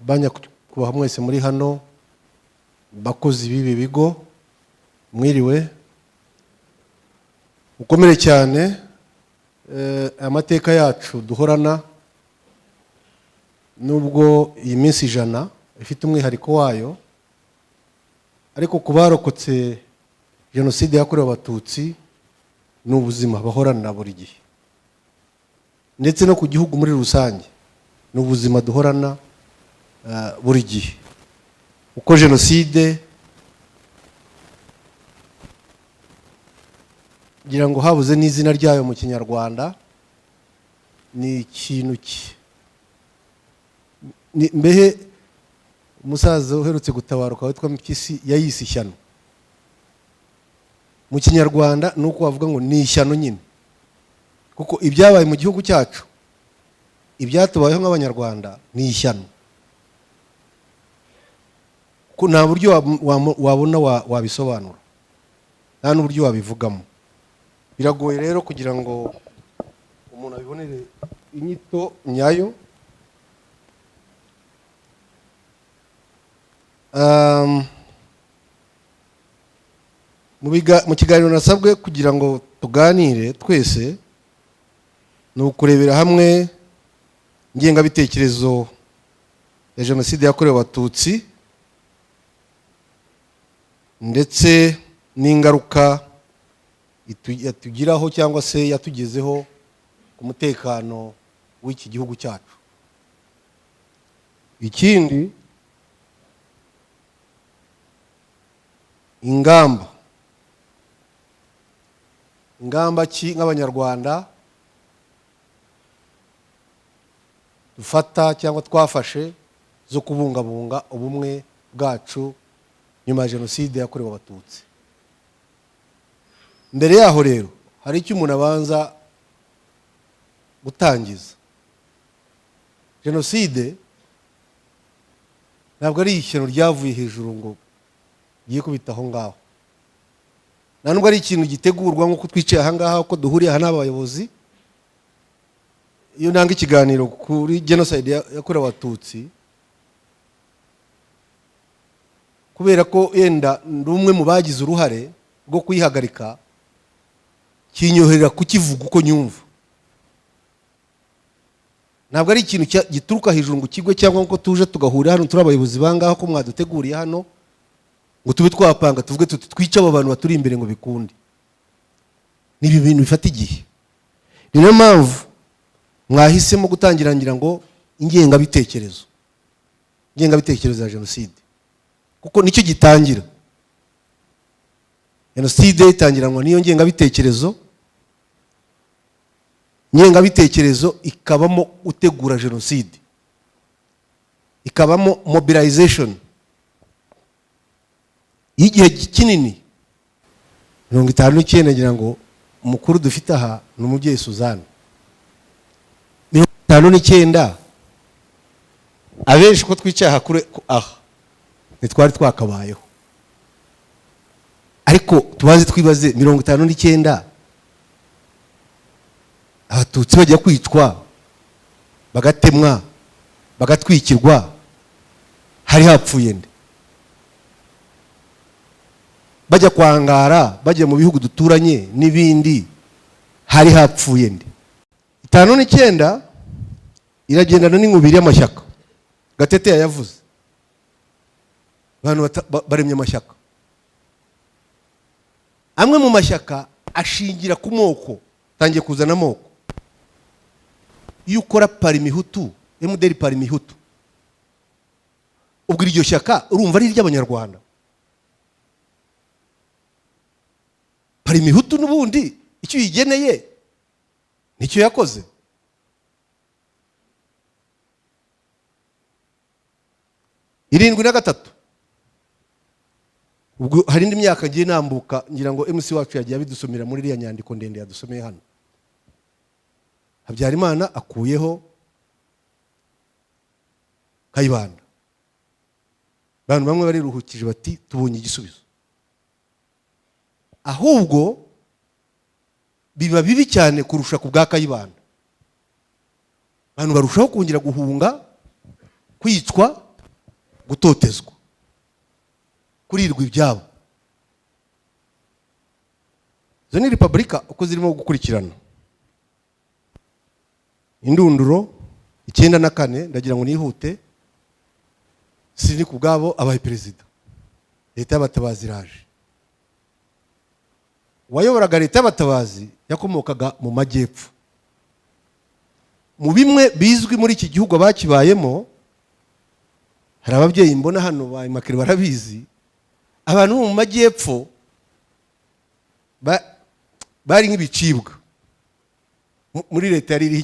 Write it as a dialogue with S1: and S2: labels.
S1: Banyakubahwa mwese muri hano, bakozi b'ibi bigo, mwiriwe, mukomere cyane. Amateka yacu duhorana, nubwo iyi minsi 100 ifite umwihariko wayo, ariko ku barokotse jenoside yakorewe Abatutsi ni ubuzima bahorana buri gihe, ndetse no ku gihugu muri rusange ni ubuzima duhorana buri gihe. Uko jenoside, ngira ngo habuze n'izina ryayo mu Kinyarwanda, ni ikintu mbehe umusaza uherutse gutabaruka witwa Mpyisi yayise ishyano. Mu Kinyarwanda ni uko bavuga ngo ni ishyano nyine, kuko ibyabaye mu gihugu cyacu, ibyatubayeho nk'Abanyarwanda ni ishyano. Kuko nta buryo wabona wabisobanura, nta n'uburyo wabivugamo. Biragoye rero kugira ngo umuntu abibonere inyito nyayo. Mu kiganiro nasabwe kugira ngo tuganire twese, ni ukurebera hamwe ingengabitekerezo ya jenoside yakorewe Abatutsi ndetse n'ingaruka yatugiraho cyangwa se yatugezeho ku mutekano w'iki gihugu cyacu. Ikindi, ingamba ki nk'Abanyarwanda dufata cyangwa twafashe zo kubungabunga ubumwe bwacu nyuma ya jenoside yakorewe Abatutsi. Mbere yaho rero hari icyo umuntu abanza gutangiza. Jenoside ntabwo ari ishyano ryavuye hejuru ngo yikubita aho ngaho, nta nubwo ari ikintu gitegurwa nk'uko twicaye aha ngaha, uko duhuriye aha n'abayobozi. Iyo nanga ikiganiro kuri genocide yakorewe Abatutsi, kubera ko yenda ndi umwe mu bagize uruhare rwo kuyihagarika, kinyoherera kukivuga uko nyumva. Ntabwo ari ikintu gituruka hejuru ngo kigwe, cyangwa ngo tuje tugahurira hano turi abayobozi bangaha ko mwaduteguriye hano ngo tube twapanga tuvuge tuti twice abo bantu baturi imbere ngo bikunde. Ni ibi bintu bifata igihe. Ni nayo mpamvu mwahisemo gutangira ngira ngo ingengabitekerezo ya jenoside, kuko nicyo gitangira. Jenoside itangiranwa n'iyo ngengabitekerezo, ingengabitekerezo ikabamo utegura jenoside, ikabamo mobilization y'igihe kinini. 59, ngira ngo umukuru dufite aha ni umubyeyi Suzanne. 59, abenshi ko twicaye aha kure aha ntitwari twakabayeho, ariko tubaze twibaze 59 Abatutsi bajya kwicwa, bagatemwa, bagatwikirwa, hari hapfuye nde? Bajya kwangara, bajya mu bihugu duturanye n'ibindi, hari hapfuye nde? 59 iragendana n'inkubiri y'amashyaka. Gatete yayavuze, abantu baremye amashyaka. Amwe mu mashyaka ashingira ku moko, tangiye kuzana amoko. Iyo ukora Parimihutu, MDR Parimihutu, ubwo iryo shyaka urumva ari iry'Abanyarwanda. Parimihutu n'ubundi icyo uyigeneye nicyo yakoze. 73, ubwo hari indi myaka ngiye nambuka, ngira ngo MC wacu yagiye abidusomera muri iriya nyandiko ndende yadusomeye hano. Habyarimana akuyeho Kayibanda, abantu bamwe bariruhukije bati tubonye igisubizo. Ahubwo biba bibi cyane kurusha ku bwa Kayibanda. Abantu barushaho kongera guhunga, kwicwa. Gutotezwa, kurirwa ibyabo. Izo ni repubulika uko zirimo gukurikirana. Indunduro 94, ndagira ngo nihute, Sindikubwabo abaye perezida, leta y'abatabazi iraje. Uwayoboraga leta y'abatabazi yakomokaga mu majyepfo. Mu bimwe bizwi muri iki gihugu, abakibayemo, hari ababyeyi mbona hano ba Imakire barabizi, abantu bo mu majyepfo bari nk'ibicibwa muri leta yari iriho.